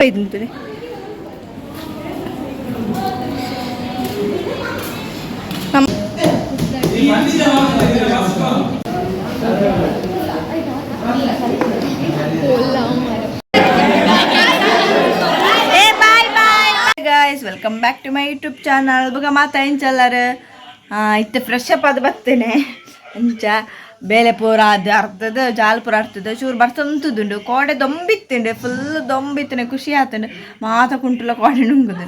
ಬೈದಂತದೆ. ಏ, bye bye guys, welcome back to my YouTube channel. ಬುಗ ಮಾತಾ ಎಂಚಲ್ಲಾರ? ಇತ್ತೆ ಫ್ರೆಶ್ ಅಪ್ ಅದು ಬರ್ತೇನೆ. ಅಂಚ ಬೇಲೆ ಪೂರ ಅದು ಅರ್ಧದ ಜಾಲ್ ಪೂರ ಅರ್ತದ ಚೂರು ಬರ್ತಂತುದುಂಡು. ಕೋಡೆ ದೊಂಬಿತ್ತುಂಡು, ಫುಲ್ ದೊಂಬಿತ್ತನೆ, ಖುಷಿ ಆತುಂಡು. ಮಾತ ಕುಂಟುಲ ಕೋಡೆ ನುಂಗುದು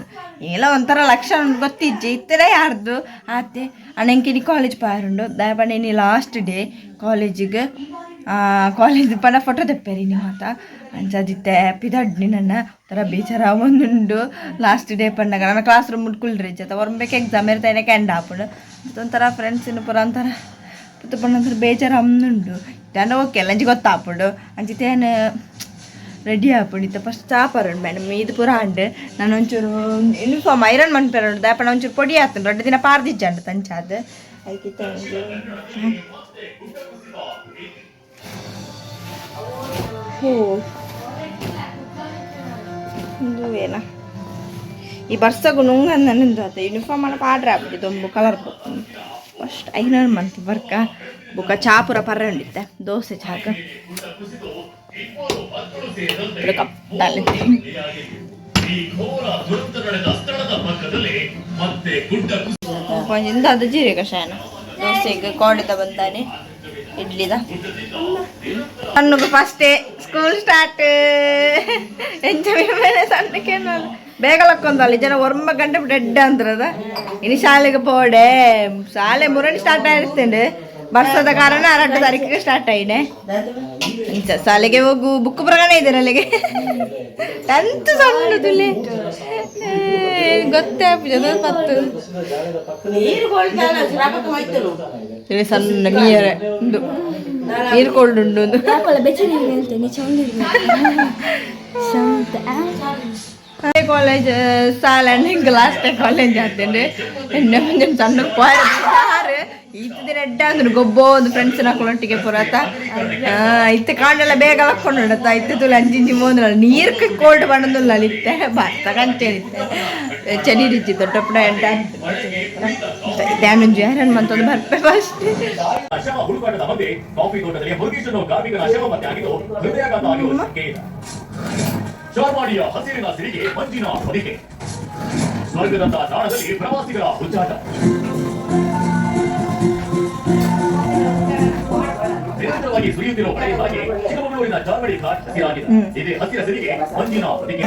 ಏಲ ಒಂಥರ ಲಕ್ಷಣ ಗೊತ್ತಿಜ್ಜಿ ಇತ್ತರೆ ಯಾರ್ದು ಆತೆ. ಅಣ್ಣಂಕಿನಿ ಕಾಲೇಜ್ ಪಾರುಂಡು ದಾಯಪಂಡ ಇನಿ ಲಾಸ್ಟ್ ಡೇ ಕಾಲೇಜಿಗೆ. ಕಾಲೇಜ್ ಪಂಡ ಫೋಟೋ ತೆಪ್ಪೇರಿ ಇನಿ ಮಾತ. ಅಂಚಾದಿತ್ತೆ ಪಿದಡ್ನಿ ನನ್ನ ಒಂಥರ ಬೇಜಾರ ಒಂದುಂಡು ಲಾಸ್ಟ್ ಡೇ ಪಂಡಗ. ನನ್ನ ಕ್ಲಾಸ್ ರೂಮ್ ಕುಲ್ರಿ ಜೊತೆ ಹೊರಂಬೇಕೆ ಎಕ್ಸಾಮ್ ಇರ್ತಾನೆ ಕೆಂಡ ಆಪುಂಡು. ಒಂಥರ ಫ್ರೆಂಡ್ಸಿನ ಪೂರ ಒಂಥರ ಪುತ್ತ ಪಂಡ ಒಂಥರ ಬೇಜಾರು ಅಮ್ಮನುಂಡು. ಇತ್ತಾಂಡ ಓಕೆ ಲಂಚ್ ಗೊತ್ತಾಪುಂಡು. ಅಂಚಿತೇನು ರೆಡಿ ಆಪುಂಡು. ಇತ್ತ ಫಸ್ಟ್ ಚಾ ಪರಂಡು ಮೇಡಮ್. ಇದು ಪೂರ ಅಂಡು ನಾನು ಒಂಚೂರು ಯೂನಿಫಾರ್ಮ್ ಐರನ್ ಮನ್ಪೆರುಂಡು. ದಾಪಣ ಒಂಚೂರು ಪೊಡಿ ಆತುಂಡು, ರಡ್ಡು ದಿನ ಪಾರ್ದಿಜ್ಜಂಡು ತಂಚಾದ್ ಐಕಿತ್ತ. ಹೋ, ಇಂದು ಏನ ಈ ಬರ್ಸಗು ನುಂಗಂದ ನಿಂದು ಆತ ಯೂನಿಫಾರ್ಮ್ ಅನ್ನ ಪಾಡ್ರೆ ಆಪುಜಿ ದೊಂಬು ಕಲರ್. ಫಸ್ಟ್ ಐನೂರು ಮಂತ್ ಬರ್ಕ ಬೊಕ ಚಾಪುರ ಪರ್ರೆ ಉಂಡಿತ್ತೆ ದೋಸೆ ಚಾಕ ಕಪ್ಪಾಲಿತ್ತೆ. ಕೊಂಚ ಅದು ಜೀರಿಗೆ ಕಷಾಯನ ದೋಸೆಗೆ ಕೋಡಿದ ಬಂದಾನೆ ಇಡ್ಲಿದ. ಸಣ್ಣಗೆ ಫಸ್ಟೇ ಸ್ಕೂಲ್ ಸ್ಟಾರ್ಟ್ ಎಂಜಾಯ್ ಮೇಲೆ. ಸಣ್ಣಕ್ಕೆ ಬೇಗ ಲಕ್ಕೊಂದಲ್ಲ ಜನ ಒರ್ಮ ಗಂಟೆ ಡೆಡ್ ಅಂದ್ರದ. ಇನ್ನು ಶಾಲೆಗೆ ಪೋಡೆ. ಶಾಲೆ ಮುರಣಿ ಸ್ಟಾರ್ಟ್ ಆಗಿರ್ತೇನೆ. ಬರ್ಸದ ಕಾರಣ 2 ತಾರೀಕಿಗೆ ಸ್ಟಾರ್ಟ್ ಆಯ್ನೆ. ಇಂಚ ಶಾಲೆಗೆ ಹೋಗು ಬುಕ್ ಪ್ರಕರಣ ಇದೆ ಅಲ್ಲಿಗೆ. 10th ಸಣ್ಣದುಲಿ ಗೊತ್ತೇ ಆಪುಜಿ ಪತ್ತು ಸಣ್ಣ ಮೀಯರೆ ಉಂಡು ನೀರು ಕೋಲ್ಡ್ ಉಂಡು. ಕಾಲೇಜ್ ಸಾಲ ಹಿಂಗೆ ಲಾಸ್ಟ್ ಕಾಲೇಜ್ ಆತೇನೆ. ಎಣ್ಣೆ ಮಂದಿನ ಸಣ್ಣ ಪೋಯರ್ ಈತ ದಿನ ಎಡ್ಡ ಅಂದ್ರೆ ಗೊಬ್ಬೋ ಒಂದು ಫ್ರೆಂಡ್ಸ್ ಒಟ್ಟಿಗೆ ಪುರಾತ ಇತ್ತೆ ಕಾಂಡೆಲ್ಲ ಬೇಗ ಲಕ್ಕೊಂಡು ಉಂಡತ್ತ. ಇತ್ತೆ ತುಲೆ ಅಂಜಿಂಜಿ ಮೋಂದ್ರ ನೀರು ಕೋಲ್ಡ್ ಬಂದಲ್ಲ ಇತ್ತೆ ಬರ್ತ ಕಂಚೇನಿತ್ತೆ ಚಳಿ ರಿಚ್ಚಿ ದೊಡ್ಡಪ್ಪನ ಎಂಟ ಧ್ಯಾನಂಜು ಯಾರನ್ನು ಮಂತೊಂದು ಬರ್ಪೆ ಫಸ್ಟ್. ಶವ ಹುಡುಕಾಟದ ಮಧ್ಯೆ ಕಾಫಿ ತೋಟದಲ್ಲಿ ಮುರುಗೇಶನು ಕಾರ್ಮಿಕನ ಶವ ಪತ್ತೆಯಾಗಿದ್ದು, ಹೃದಯಾಘಾತ ಆಗಿರುವ ಶಂಕೆ ಇದೆ. ಚಾರ್ಮಾಡಿಯ ಹಸಿರಿನ ಸಿರಿಗೆ ಮಂಜಿನ ಹೊದಿಕೆ. ಸ್ವರ್ಗದಂತಹ ತಾಣದಲ್ಲಿ ಪ್ರವಾಸಿಗರ ಹುಚ್ಚಾಟ. ನಿರಂತರವಾಗಿ ಸುರಿಯುತ್ತಿರುವ ಮಳೆಯಿಂದಾಗಿ ಚಿಕ್ಕಮಗಳೂರಿನ ಚಾರ್ಮಾಡಿ ಘಾಟ್ ಹಸಿರಾಗಿದೆ. ಇದೇ ಹಸಿರ ಸಿರಿಗೆ ಮಂಜಿನ ಹೊದಿಕೆ.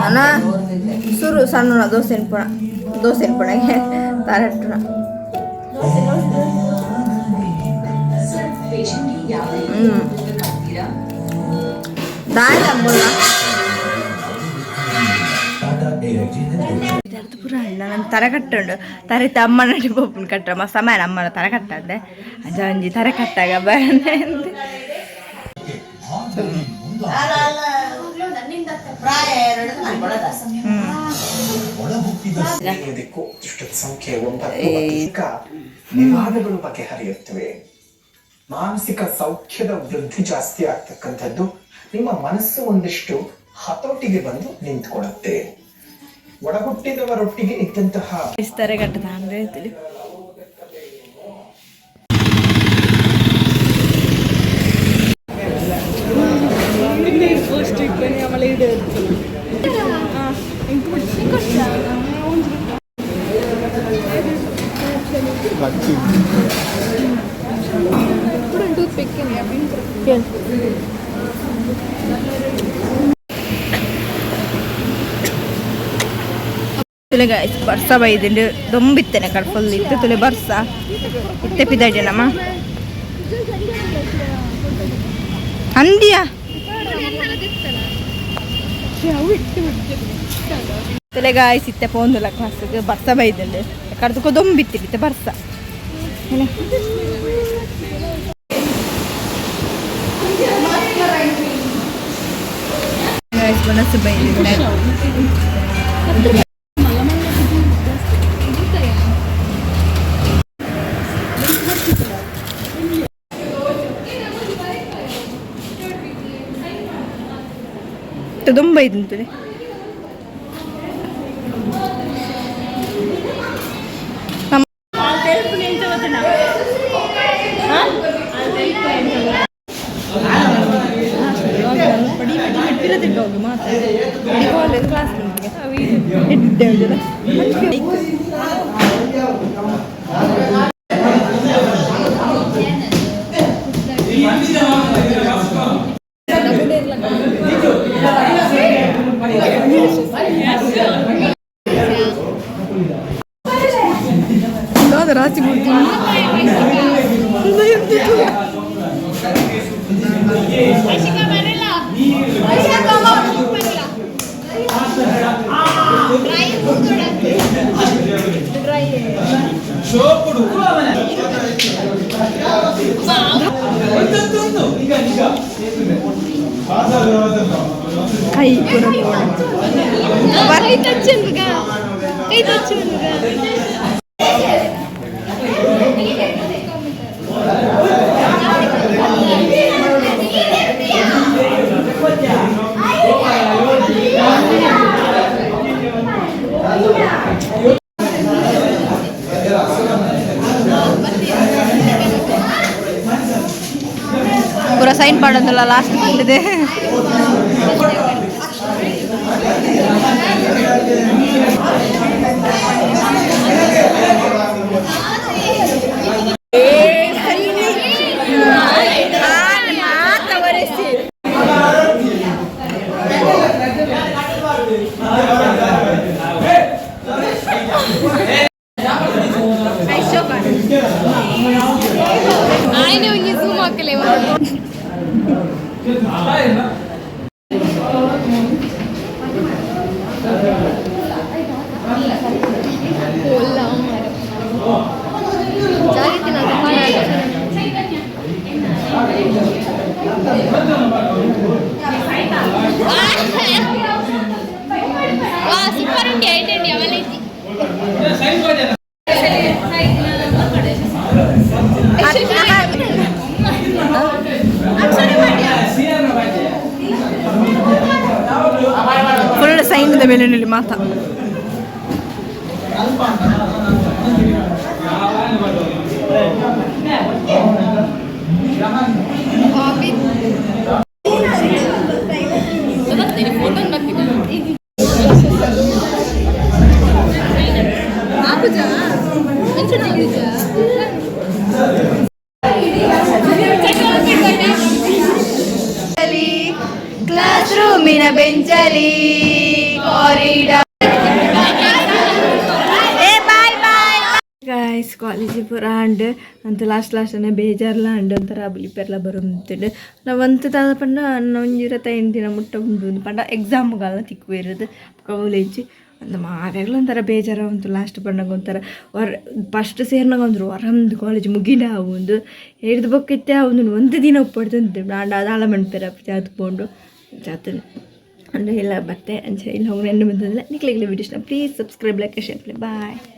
ಅಣ್ಣ ಸುರು ಸಣ್ಣ ದೋಸೆ ಪುಣ ದೋಸೆ ಪುಣಗೆ ತರಟ್ಟುನ. ಹ್ಮ್ ದಾಯ ಪೂರ ಅಣ್ಣ ನನ್ನ ತರೆ ಕಟ್ಟುಂಡು. ತರೆತ ಅಮ್ಮನ ಪೋಪುಂಡು ಕಟ್ಟ ಮಸ್ತ್ ಅಮ್ಮ ಅಮ್ಮನ ತರೆ ಕಟ್ಟದ್ದೆ. ಅಜ್ಜ ಒಂಜಿ ತರೆ ಕಟ್ಟಾಗ ಬರಂದೆ. ದಿಕ್ಕು ದುಷ್ಟದ ಸಂಖ್ಯೆ 9 ಮತ್ತು ವಿವಾದಗಳು ಬಗೆಹರಿಯುತ್ತವೆ. ಮಾನಸಿಕ ಸೌಖ್ಯದ ವೃದ್ಧಿ ಜಾಸ್ತಿ ಆಗ್ತಕ್ಕಂಥದ್ದು. ನಿಮ್ಮ ಮನಸ್ಸು ಒಂದಿಷ್ಟು ಹತೋಟಿಗೆ ಬಂದು ನಿಂತ್ಕೊಳ್ಳುತ್ತೆ. ಒಡಹುಟ್ಟಿದವರೊಟ್ಟಿಗೆ ಇದ್ದಂತಹ ತರೆ ಕಟ್ಟದ ಅಂದ್ರೆ ಹೇಳ್ತೀವಿ. ತುಲೆ ಗಾಯ್ಸ್, ಬರ್ಸ ಬೈದಿಂಡು ದೊಂಬಿತ್ತನೆ ಕಡೆ ಫುಲ್ ಇತ್ತು. ತುಲೆ ಬರ್ಸ ಇತ್ತೆ ಪಿದಾಡಿ ನಮ್ಮ ಅಂದಿಯಾ. ತುಲೆ ಗಾಯ್ಸ್, ಇತ್ತೆ ಪೋಂದುಲ ಕ್ಲಾಸ್ಗೆ. ಬರ್ಸ ಬೈದಿಂಡು ಕಡ್ದುಕೊ ದೊಂಬಿತ್ತಿತ್ತು ಇತ್ತೆ ಬರ್ಸ. ಗಾಯ್ಸ್, ಮನಸ್ಸು ಬೈದಿಂಡೆ. ಕರೆಕ್ಟ್ ದುಂಬ ಇದ್ದಂತದೆ. ಕ್ಲಾಸ್. ರಾಸಿ. ಕೈ. ಕೈ ಟಚ್, ಕೈ ಟಚ್. ಪೂರ ಸೈನ್ ಪಾಡೋದಲ್ಲ ಲಾಸ್ಟ್ ಬಂದಿದೆ. ఆయన ಒಂಜಿ ಝೂಮ್ ಹಾಕಲೆ. ಪೋಲ್ಲ ಮಾರ ಜಾಗೃತಿ. ವಾ, ಸೂಪರ್ ಉಂಡಿ ಐಟಂಡಿ ಅವಲೈತಿ. ಫುಲ್ ಸೈನ್ದ ಮೇಲೆ ಮಾತಾ. ಕಾಫಿ ಫೋಟೋ ಬರ್ತೀನಿ. ಆಪುಜಾ ಎಂಚ ಆಪುಜಾ? ಕ್ಲಾಸ್ ರೂಮಿನ ಬೆಂಚಲಿ, corridor. Bye bye guys. College ಪೂರ ಅಂಡ್ ಅಂತ ಲಾಸ್ಟ್ ಲಾಸ್ಟ್ ಬೇಜಾರ್ಲ ಅಂಡ್ ಒಂಥರ ಬುಲಿಪೆರ್ಲ ಬರುಂತುಂಡು. ನಾವು ಒಂತೆ ದಾದ ಪಂಡ ಒಂಜಿ 5 ದಿನ ಮುಟ್ಟ ಉಂಡು ಪಂಡ ಎಕ್ಸಾಮ್ಗೆಲ್ಲ ತಿಕ್ಕು ಇರೋದು ಕಾಲೇಜ್ ಅಂದ ಮಾತೆಗ್ಲ ಒಂಥರ ಬೇಜಾರ ಉಂಟು. ಲಾಸ್ಟ್ ಪಂಡಗ ಒಂಥರ ಹೊರ ಫಸ್ಟ್ ಸೇರ್ನಾಗ ಒಂದ್ರು ಹೊರಂದು ಕಾಲೇಜ್ ಮುಗಿಡ ಒಂದು ಹಿಡ್ದು ಬೊಕ್ಕಿತ್ತೆ ಒಂದು ಒಂದು ದಿನ ಉಪ್ಪಡ್ತುಂತು. ಆಂಡ ಅದಾಳ ಮನ್ಪೆರ ಜಾತ್ ಪೋಂಡು ಜಾತ್ ಅಂದ್ರೆ ಎಲ್ಲ ಬತ್ತೆ. ಅಂಚೆ ಇಲ್ಲ ಹೋಗಿ ನೆನ್ನೆ ಬಂತಂದ್ರೆ ನಿಕ್ಲೆಗ್ಲೆ videos please subscribe, like, share. Bye.